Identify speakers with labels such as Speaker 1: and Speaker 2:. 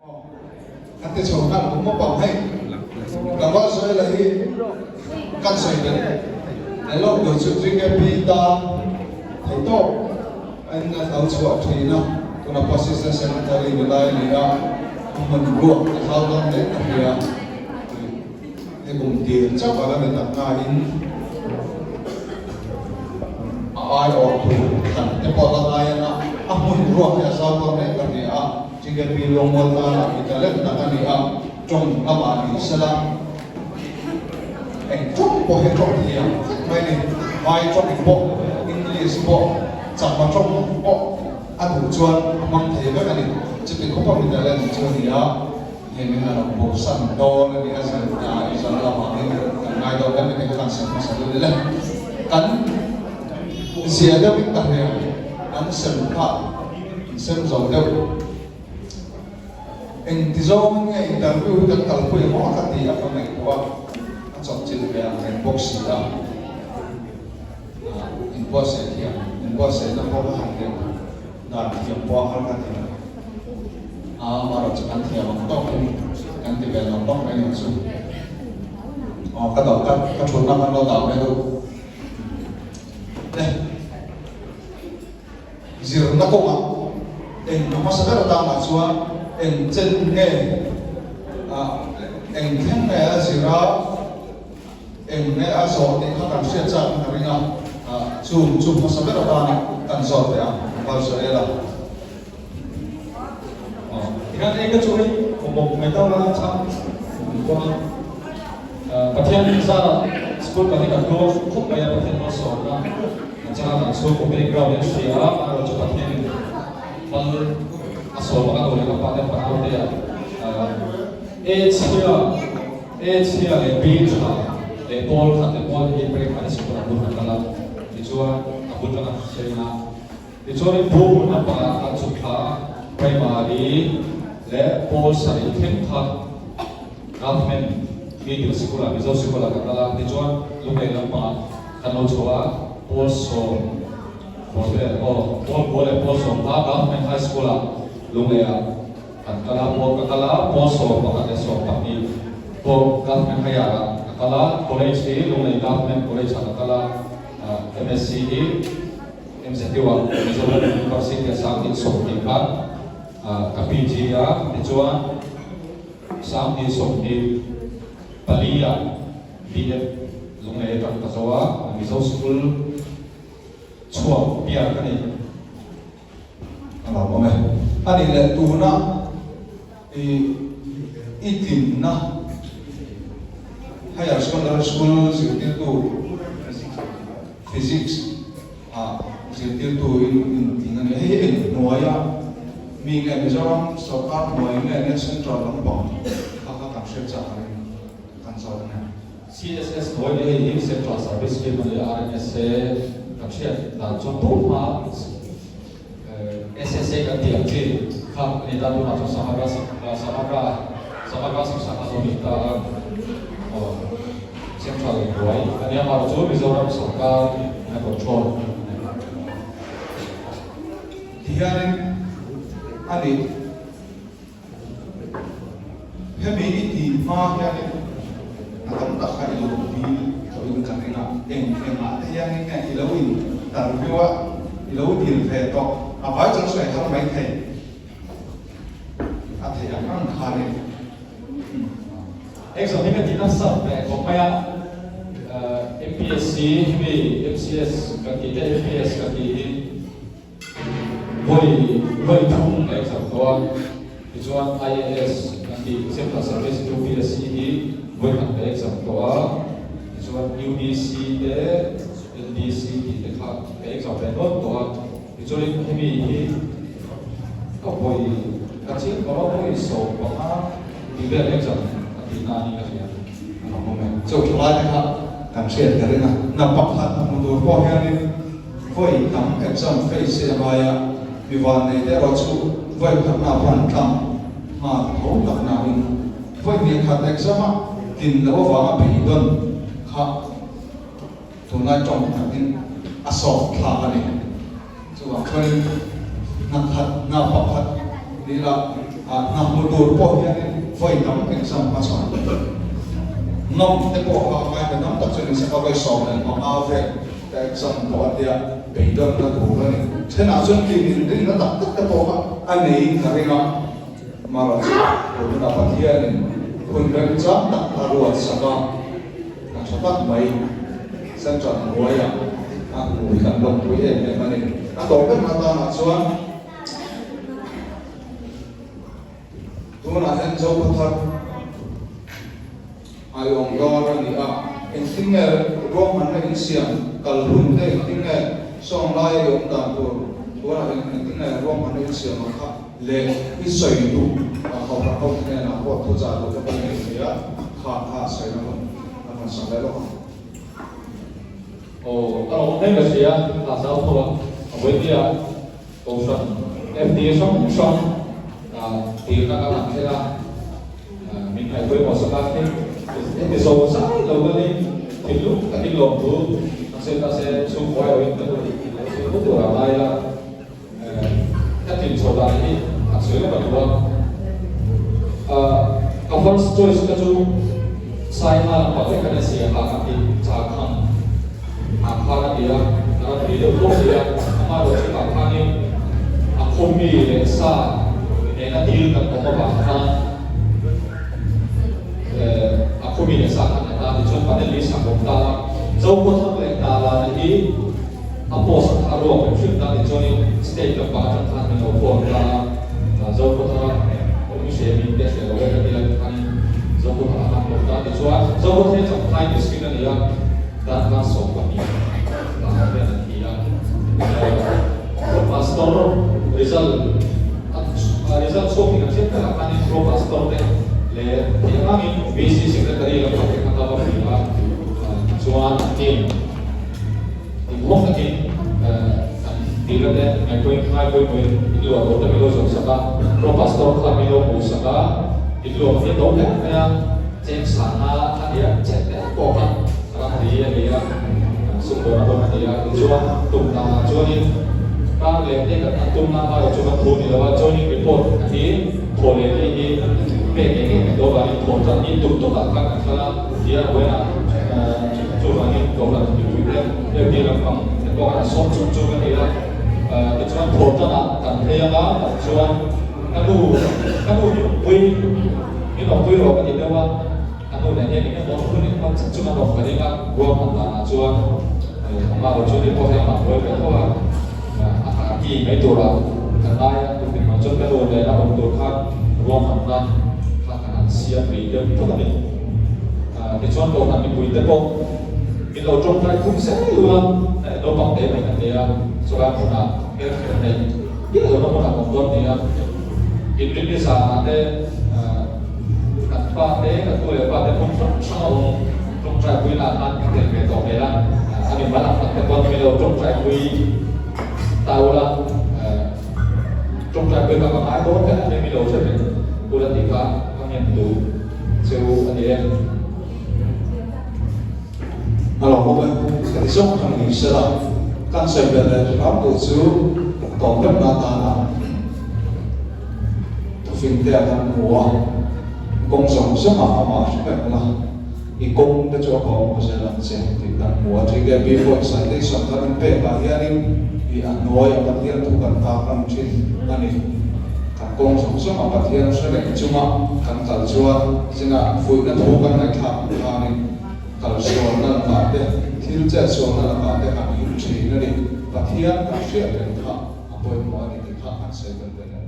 Speaker 1: Kan ti chho nghal bawk mawp ang hei. Tlangval Joela hi kan sawi belh leh lawk tur chu Tringe Pi tan thei tawp a in a lo chhuah thin a, tuna pawh Assistant Secretary ni lai a ni a, a hmun ruak a zau dawn hle ka hria. He kum tir chauh a la ni tak nain a aiawh tur khat te pawh la ngai ang a, a hmun ruak hi a zau dawn hle ka hria a. TKP Luangmual tana mi talent tak a ni a, tawng lamah ni sela eng tawng pawh hi tawng thiam vek mai a ni. Vai tawng pawh, English pawh, Chakma tawng pawh a duh chuan a hmang thei vek a ni. Chuti khawpa mi talent chu a ni a, hei min a lo bosan dawn a ni a, zir i zawh avangin kan ngai dawn hle mai te kha kan sawi hmasa deuh leh. Kan zia deuhin ka hria, an sem kha. Insem zo deuh. Engti zawngin nge interview hi kan kalpui ang aw ka ti a ka ngaihtuah a, a chawpchilh ve ang reng bawk si a. Inbuatsaih thiam, inbuatsaihna pawh ka han deuh dan thiam pawh a har ka ti a. Amaherawhchu chu kan thiam ang tawkin kan ti ve lo bawk mai ang chu. Aw ka dawh ka ka thutna kan lo dah ve deuh. Le. Zirna kawngah eng a hmasa ber atangah chuan eng chen nge eng thleng nge a zir a, eng nge a zawh tih kha kan hriat chak in ka ring a, chung chu hmasa ber atana kan zawt teh ang Valzoel a.
Speaker 2: Tikhan ei ka chu hei awmawm mai deuh la chhang kawng a. Pathian zarah school kan hi kan tluang khawp mai a, Pathian malsawmna a changa kan chhungkaw background in hria a, amaherawhchu chu Pathianin mal a sawm a, ka nu leh ka pa te pa naute ah A chhia A chhia leh B tha leh pawl khat leh pawl hi break khat a sikul a bul kan kal a, tichuan a bul tanga hriain a. Tichuanin bu hmun lampangah kan chhuk thla a, Primary leh pawl sarih thleng kha Government Middle Sikul-ah Mizo Sikul-ah ka kal a, tichuan Lunglei lampangah kan lo chho a, pawl sawm pawl vel aw, pawl kua leh pawl sawm kha Government High School-ah Lungleiah kan kal a, pawl ka kal a, pawl 11 leh 12 pawh Government Higher-ah ka kal a, College hi Lunglei Government College-ah ka kal a, MSc hi. MZU-ah Mizoram University-a 20 khan ka PG a, tichuan 2024-ah BF Lunglei atang ka zo a, Mizo School chhuak piar ka ni.
Speaker 1: A lo awm e. A nih leh tuna i i tlinna Higher Secondary School zirtirtu Physics ah zirtirtu in intling a ni. Hei hi eng hnuaia mi nge Mizoram sorkar hnuai nge nge Central lampang kha kha kan hriat chak ang in kan zawt a ni.
Speaker 2: CSS hnuai ni hei hi Central Service Scheme a ni a, RNSA kan hriat dan chuan tun hma SSA kan tih ang chi kha a ni ta, tunah chuan Samagra Samagra Samagra Siksha kha a lo ni ta a, aw Central hnuai a nia, amaherawhchu Mizoram sorkar in a control a ni.
Speaker 1: Tihianin a nih. Hemi i tih hma hianin a tam tak kha i lo dil tawhin ka ring a, eng engah te hianin nge i lo in interview a, i lo dil ve tawh, a vai chuan sawi har mai thei a theih ang ang khanin.
Speaker 2: Exam hi ka ti nasa ve khawp mai a, MPSC hemi MCS kan tih te MPS kan tih hi, Vawi vawi thum ka exam tawh a, tichuan IAS kan tih Central Service UPSC hi vawi khat ka exam tawh a, tichuan UDC te NDC tih te kha ka exam ve nual tawh a, tichuanin hemi hi ka vawi ka chiang tawh a, vawi 15 tih vel exam a tihna a ni ka hria.
Speaker 1: A lo awm e. Chu thalai te kha kan hriat ka ring a, hna pakhat hmu tur pawh hianin Vawi tam exam face hi a ngai a, mi vannei te erawh chu vawi khatna pawh an tlang nghal tho tak nain vawi hnih khat exam a tlin loh avanga beidawn kha tunlai tawng takin a sawk thlak a ni. Chuvang chuanin hna khat hna pakhat. Tila hna hmu tur pawh hianin vawi tam exam hmachhawn ngam te pawh kha ngai ta tam tak chu ni se ka vawi 15 vel ka exam tawh a tia beidawnna tur a ni. Thenah chuan tlin inrinna tak tak te pawh kha a neiin ka ring a, Mara chu tunah Pathianin hun remchang tak a ruat sak a, a tha tak mai Central hnuaiah a hmu hi kan lawmpui em em a ni. A tawp ber atanah chuan. Tunah hian Zokhawthar ai awm dawn a ni a, engtin nge ruahmanna insiam kal hun te engtin nge sawng laia i awm dan tur tunah engtin nge ruahmanna insiam ang kha leh i sawi duh a Kohhran ho hnenah pawh thuchah duh te pawh i nei thei a, kha kha sawina hun a hman sak leh lawk ang.
Speaker 2: Aw, a lo awm hle ka hria, a zau tho a, a vawitia Kohhran FDA hrang hrang tirna kan han thlen a, min ngaih pawimawh sak a, heti zo zai lo kalin thinlung takin lawmthu an sawi ta se, chhungkaw erawhin ka nu thil hmu tur a ngai a, ka tlin chho dan hi an sawi lawk a duh a. Ka first choice ka chu Saiha lamah vek a ni si a, ha ka ti chak ang. A khan a ti a, a ram ri deuh tawk si a, amaherawh chu tah khanin a khaw mi leh sa nena dil kan awm avang khan a khaw mi leh sa khan a ta tichuan panel list a awm ta a, Zokhawthang leh Tala te hi a post a ruak hrim hrim ta tichuanin state lampang atang khan min lo phone ta a, Zokhawthanga awm i hre min te hre lo e ka ti a tikhanin Zokhawthanga khan awm ta tichuan Zokhawthang hi Champhai district a ni a. Darkar 12 ah hian an ti a, Pro Pastor result result chhuak hi kan hriat takah khanin Pro Pastor te leh theih angin VC Secretary lam pawh te kha ka va hrilh a, chuan an team inhawng takin an tihna te ngaihpawimawhin in luah tur te min lo zawh sak a, Pro Pastor kha min lo hmuh sak a, in luah hi a to hle mai a. Cheng sanga a nia chet te pawh kha ram ri a ni a, sumdawn a dawn a ni a, tichuan tum danah chuanin kar leh te kan han tum na hmaiah chuan kan thu ni lo a, joining report a hi thaw leh ni hi pek ngei ngei kan dawn vangin thaw tan hi tum tuk ah khan kan kal a, tia buaina chuvangin kohhran mipui te FD lampang te pawh khan an sawm chuk chuk a ni a, tichuan thaw tan ah kan phei anga chuan ka nu ka nu hi awmpui. Min awmpui rawh ka ti deuh a, a nu nen hian eng emaw hun in hman chat chung an awm ka ring a, ruahman danah chuan amah rawh chu ni pawh hian amah buai ve tho a, a a ki mai turah ka ngai a, tukin hmang chuan ka nu nen a awm tur khan ruahmanna kha kan han siam rih deuh phawt a ni. Tichuan kohhran mipui te pawh min lo tawngtai khum zel a, naupang te mai kan ti a, chulai hmunah hmelhriat neih Piah lohna hmunah awm dawn ni a, inrinni zanah te kan pa te, kan nu leh pa te hmun hrang hrang a awm tawngtaipui lah khan ka tel ve tawh hmel a, a mi mal ang tak te pawn min lo tawngtaipui ta ula, tawngtaipui ka ka ngai dawn vek a min lo hre reng ula tih kha ka ngen duh cheu a ni e.
Speaker 1: A lo awm e, ka ti zawk thang ni sela, kan sawi belh leh hram duh chu tawp vek na atana thufing te a kan hmu a, kawng zawng zawng ah amah hre vek la, i kawng te chu a ka awm zel ang che tih kan hmu a, TKP pawh citation kan in pek ah hianin i a hnuai a Pathian thu kan tak ang thin a ni. Kan kawng zawng zawng ah Pathian hre reng chunga kan kal chuan zinah fuihna thu kan ngaihthlak ang khanin, Kal sualna lakah te, thil chet sualna lakah te kan him thin a ni. Pathian kan hriat reng kha a pawimawh a ni tih kha kan sawi belh belh a.